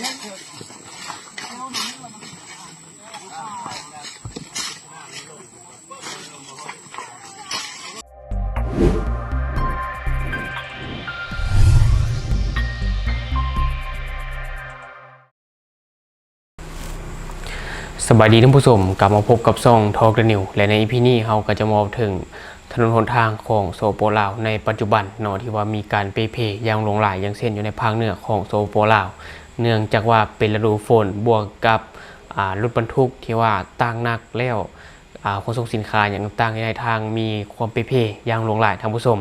ສະບາຍດີທ່ານຜູ້ຊົມ, ກັບມາພົບກັບຊ່ອງ Talk the News ແລະ ໃນ ອີ ພີ ນີ້ເຮົາກໍຈະມາເວົ້າເຖິງຖະໜົນຫົນທາງຂອງ ສປປ ລາວ ໃນປັດຈຸບັນເນາະ ທີ່ວ່າມີການເປ່ເພຢ່າງຫຼວງຫຼາຍ, ຢ່າງເຊັ່ນ ຢູ່ໃນພາກເໜືອຂອງ ສປປ ລາວ, ເນື່ອງຈາກວ່າເປັນລະດູຝົນ ບວກກັບ ອາ ລົດບັນທຸກທີ່ວ່າຕ່າງໜັກແລ້ວ ອາ ຂົນສົ່ງສິນຄ້າຫຍັງຕ່າງໆ ໃນທາງມີຄວາມເປ່ເພຢ່າງຫຼວງຫຼາຍ ທ່ານຜູ້ຊົມ.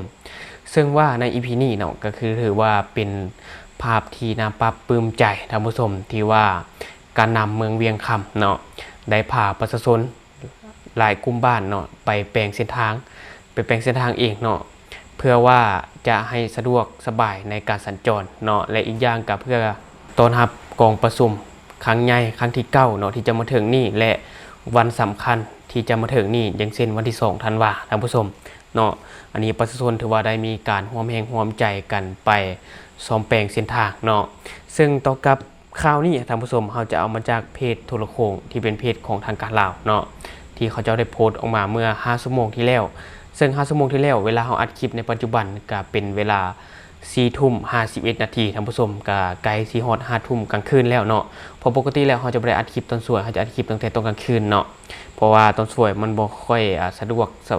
ເຊິ່ງວ່າໃນ ອີ ພີ ນີ້ເນາະ ກໍຄືຖືວ່າເປັນພາບທີ່ໜ້າປາບປຶ້ມໃຈ ທ່ານຜູ້ຊົມ ທີ່ວ່າການນຳເມືອງວຽງຄຳເນາະ ໄດ້ພາປະຊາຊົນຫຼາຍກຸ່ມບ້ານເນາະ ໄປແປງເສັ້ນທາງ, ໄປແປງເສັ້ນທາງເອງເນາະ ເພື່ອວ່າຈະໃຫ້ສະດວກສະບາຍໃນການສັນຈອນເນາະ ແລະ ອີກຢ່າງກໍເພື່ອຕ້ອນຮັບກອງປະຊຸມ ຄັ້ງໃຫຍ່ຄັ້ງທີເກົ້າເນາະ ທີ່ຈະມາເຖິງນີ້ ແລະ ວັນສຳຄັນທີ່ຈະມາເຖິງນີ້ ຢ່າງເຊັ່ນ ວັນທີສອງທັນວາ ທ່ານຜູ້ຊົມເນາະ. ອັນນີ້ປະຊາຊົນຖືວ່າໄດ້ມີການຮ່ວມແຮງຮ່ວມໃຈກັນໄປສ້ອມແປງເສັ້ນທາງເນາະ. ເຊິ່ງຕໍ່ກັບຂ່າວນີ້ ທ່ານຜູ້ຊົມ, ເຮົາຈະເອົາມາຈາກເພຈໂທລະໂຄ່ງ ທີ່ເປັນເພຈຂອງທາງການລາວເນາະ ທີ່ເຂົາເຈົ້າໄດ້ໂພສອອກມາເມື່ອຫ້າຊົ່ວໂມງທີ່ແລ້ວ. ເຊິ່ງຫ້າຊົ່ວໂມງທີ່ແລ້ວ ເວລາເຮົາອັດຄລິບໃນປັດຈຸບັນ ກະເປັນເວລາ ສີ່ທຸ່ມຫ້າສິບເອັດນາທີ ທ່ານຜູ້ຊົມ, ກະໃກ້ຊິຮອດຫ້າທຸ່ມກາງຄືນແລ້ວເນາະ. ເພາະປົກກະຕິແລ້ວເຮົາຈະບໍ່ໄດ້ອັດຄລິບຕອນສວຍ, ເຮົາຈະອັດຄລິບຕັ້ງແຕ່ຕອນກາງຄືນເນາະ, ເພາະວ່າຕອນສວຍມັນບໍ່ຄ່ອຍ ອາ ສະດວກ ສະ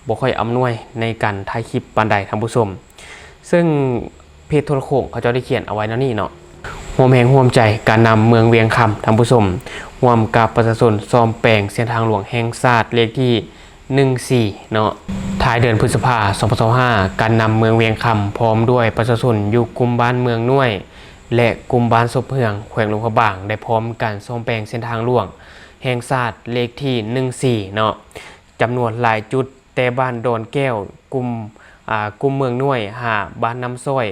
ບໍ່ຄ່ອຍອຳນວຍໃນການຖ່າຍຄລິບປານໃດ ທ່ານຜູ້ຊົມ. ເຊິ່ງເພຈໂທລະໂຄ່ງເຂົາເຈົ້າໄດ້ຂຽນເອົາໄວ້ແນວນີ້ເນາະ, ຮ່ວມແຮງຮ່ວມໃຈການນຳເມືອງວຽງຄຳ ທ່ານຜູ້ຊົມ, ຮ່ວມກັບປະຊາຊົນສ້ອມແປງເສັ້ນທາງຫຼວງແຫ່ງຊາດເລກທີ ໜຶ່ງສີ່ເນາະ. ທ້າຍເດືອນພຶດສະພາ ສອງພັນຊາວຫ້າ ການນຳເມືອງວຽງຄຳ ພ້ອມດ້ວຍປະຊາຊົນຢູ່ກຸ່ມບ້ານເມືອງນ້ວຍ ແລະ ກຸ່ມບ້ານສົບເຮືອງ ແຂວງຫຼວງພະບາງ ໄດ້ພ້ອມກັນສ້ອມແປງເສັ້ນທາງຫຼວງແຫ່ງຊາດເລກທີ ໜຶ່ງສີ່ເນາະ, ຈຳນວນຫຼາຍຈຸດ ແຕ່ບ້ານດອນແກ້ວ ກຸ່ມ ອາ ກຸ່ມເມືອງນ້ວຍ ຫາບ້ານນ້ຳຊ້ອຍ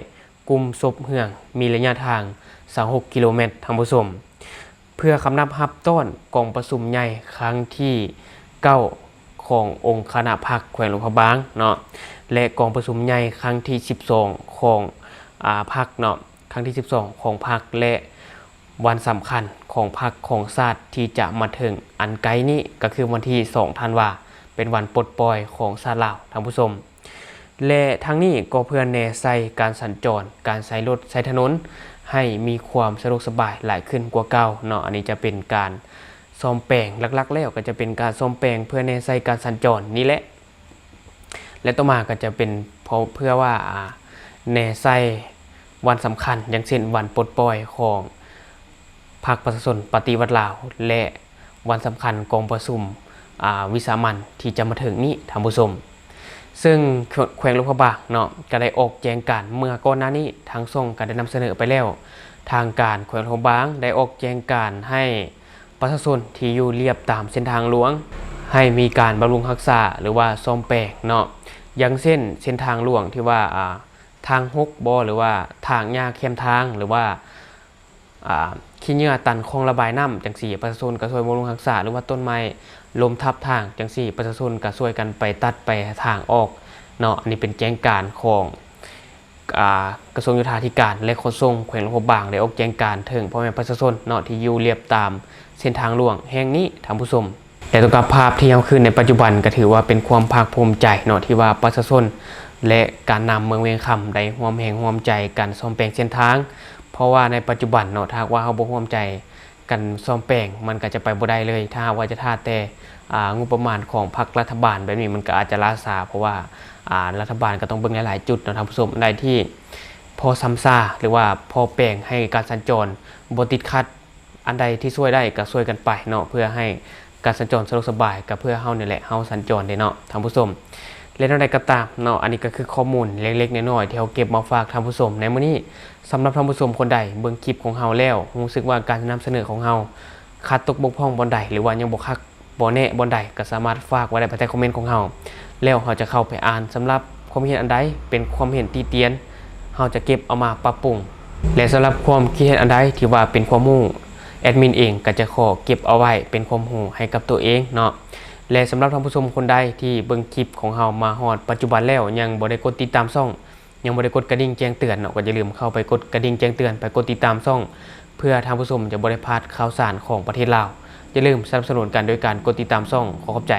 ກຸ່ມສົບເຮືອງ ມີໄລຍະທາງ ຊາວຫົກກິໂລແມັດ ທ່ານຜູ້ຊົມ. ເພື່ອຄຳນັບຮັບຕ້ອນກອງປະຊຸມໃຫຍ່ຄັ້ງທີເກົ້າ ຂອງອົງຄະນະພັກແຂວງຫຼວງພະບາງເນາະ ແລະ ກອງປະຊຸມໃຫຍ່ຄັ້ງທີສິບສອງ ຂອງ ອາ ພັກເນາະ, ຄັ້ງທີສິບສອງ ຂອງພັກ ແລະ ວັນສຳຄັນຂອງພັກຂອງຊາດທີ່ຈະມາເຖິງອັນໃກ້ນີ້ ກໍຄືວັນທີສອງທັນວາ ເປັນວັນປົດປ່ອຍຂອງຊາດລາວ ທ່ານຜູ້ຊົມ. ແລະ ທັງນີ້ກໍເພື່ອແນໃສ່ການສັນຈອນ, ການໃຊ້ລົດໃຊ້ຖະໜົນໃຫ້ມີຄວາມສະດວກສະບາຍຫຼາຍຂຶ້ນກວ່າເກົ່າເນາະ. ອັນນີ້ຈະເປັນການສ້ອມແປງ, ຫຼັກໆແລ້ວກໍຈະເປັນການສ້ອມແປງເພື່ອແນໃສ່ການສັນຈອນນີ້ແຫຼະ. ແລະ ຕໍ່ມາກໍຈະເປັນເພາະ ເພື່ອວ່າ ອາ ແນໃສ່ວັນສຳຄັນ ຢ່າງເຊັ່ນ ວັນປົດປ່ອຍຂອງ ພັກປະຊາຊົນປະຕິວັດລາວ ແລະ ວັນສຳຄັນກອງປະຊຸມ ອາ ວິສາມັນທີ່ຈະມາເຖິງນີ້ ທ່ານຜູ້ຊົມ. ເຊິ່ງແຂວງ ແຂວງຫຼວງພະບາງເນາະ ກໍໄດ້ອອກແຈ້ງການເມື່ອກ່ອນໜ້ານີ້ ທາງຊ່ອງກໍໄດ້ນຳສະເໜີໄປແລ້ວ. ທາງການແຂວງຫຼວງພະບາງໄດ້ອອກແຈ້ງການໃຫ້ປະຊາຊົນທີ່ຢູ່ລຽບຕາມເສັ້ນທາງຫຼວງ ໃຫ້ມີການບຳລຸງຮັກສາ ຫຼືວ່າສ້ອມແປງເນາະ. ຢ່າງເຊັ່ນ ເສັ້ນທາງຫຼວງທີ່ວ່າ ອາ ທາງຫົກບໍ ຫຼືວ່າຖາງຫຍ້າແຄມທາງ ຫຼືວ່າ ອາ ຂີ້ເຫຍື້ອຕັນຄອງລະບາຍນ້ຳຈັ່ງຊີ້ ປະຊາຊົນກໍຊ່ວຍບຳລຸງຮັກສາ ຫຼືວ່າຕົ້ນໄມ້ລົ້ມທັບທາງຈັ່ງຊີ້ ປະຊາຊົນກໍຊ່ວຍກັນໄປຕັດໄປຖາງອອກເນາະ. ອັນນີ້ເປັນແຈ້ງການຂອງ ອາ ກະຊວງໂຍທາທິການ ແລະ ຂົນສົ່ງແຂວງຫຼວງພະບາງ ໄດ້ອອກແຈ້ງການເຖິງພໍ່ແມ່ປະຊາຊົນເນາະ ທີ່ຢູ່ລຽບຕາມເສັ້ນທາງຫຼວງແຫ່ງນີ້ ທ່ານຜູ້ຊົມ. ແລະ ຕົງກັບພາບທີ່ເຮົາຄືນໃນປັດຈຸບັນ ກໍຖືວ່າເປັນຄວາມພາກພູມໃຈເນາະ ທີ່ວ່າປະຊາຊົນ ແລະ ການນຳເມືອງວຽງຄຳ ໄດ້ຮ່ວມແຮງຮ່ວມໃຈກັນສ້ອມແປງເສັ້ນທາງ. ເພາະວ່າໃນປັດຈຸບັນເນາະ ຖ້າຫາກວ່າເຮົາບໍ່ຮ່ວມໃຈກັນສ້ອມແປງ ມັນກໍຈະໄປບໍ່ໄດ້ເລີຍ. ຖ້າຫາກວ່າຈະຖ້າແຕ່ ອາ ງົບປະມານຂອງພັກລັດຖະບານແບບນີ້ ມັນກໍອາດຈະລ່າຊ້າ ເພາະວ່າ ອາ ລັດຖະບານກໍຕ້ອງເບິ່ງຫຼາຍໆຈຸດເນາະ ທ່ານຜູ້ຊົມ. ອັນໃດທີ່ພໍຊຳຊາ ຫຼືວ່າພໍແປງໃຫ້ການສັນຈອນບໍ່ຕິດຂັດ ອັນໃດທີ່ຊ່ວຍໄດ້ກໍຊ່ວຍກັນໄປເນາະ ເພື່ອໃຫ້ການສັນຈອນສະດວກສະບາຍ ກໍເພື່ອເຮົານີ້ແຫຼະ ເຮົາສັນຈອນເດ້ເນາະ ທ່ານຜູ້ຊົມ. ແລະ ແນວໃດກໍຕາມເນາະ ອັນນີ້ກໍຄືຂໍ້ມູນເລັກໆນ້ອຍໆທີ່ເຮົາເກັບມາຝາກທ່ານຜູ້ຊົມໃນມື້ນີ້. ສຳລັບທ່ານຜູ້ຊົມຄົນໃດເບິ່ງຄລິບຂອງເຮົາແລ້ວ ຮູ້ສຶກວ່າການນຳສະເໜີຂອງເຮົາຂາດຕົກບົກຜ່ອງບ່ອນໃດ ຫຼືວ່າຍັງບໍ່ຄັກ ບໍ່ແນ່ບ່ອນໃດ ກໍສາມາດຝາກໄວ້ໄດ້ພາຍໃຕ້ຄອມເມັນຂອງເຮົາ ແລ້ວເຮົາຈະເຂົ້າໄປອ່ານ. ສຳລັບຄວາມຄິດເຫັນອັນໃດເປັນຄວາມເຫັນຕິຕຽນ ເຮົາຈະເກັບເອົາມາປັບປຸງ ແລະ ສຳລັບຄວາມຄິດເຫັນອັນໃດທີ່ວ່າເປັນຄວາມຮູ້ ແອດມິນເອງກໍຈະຂໍເກັບເອົາໄວ້ເປັນຄວາມຮູ້ໃຫ້ກັບຕົວເອງເນາະ. ແລະ ສຳລັບທ່ານຜູ້ຊົມຄົນໃດທີ່ເບິ່ງຄລິບຂອງເຮົາມາຮອດປັດຈຸບັນແລ້ວ ຍັງບໍ່ໄດ້ກົດຕິດຕາມຊ່ອງ ຍັງບໍ່ໄດ້ກົດກະດິ່ງແຈ້ງເຕືອນເນາະ ກໍຢ່າລືມເຂົ້າໄປກົດກະດິ່ງແຈ້ງເຕືອນ ໄປກົດຕິດຕາມຊ່ອງ ເພື່ອທ່ານຜູ້ຊົມຈະບໍ່ໄດ້ພາດຂ່າວສານຂອງປະເທດລາວ. ຢ່າລືມສະໜັບສະໜູນກັນໂດຍການກົດຕິດຕາມຊ່ອງ. ຂໍຂອບໃຈ.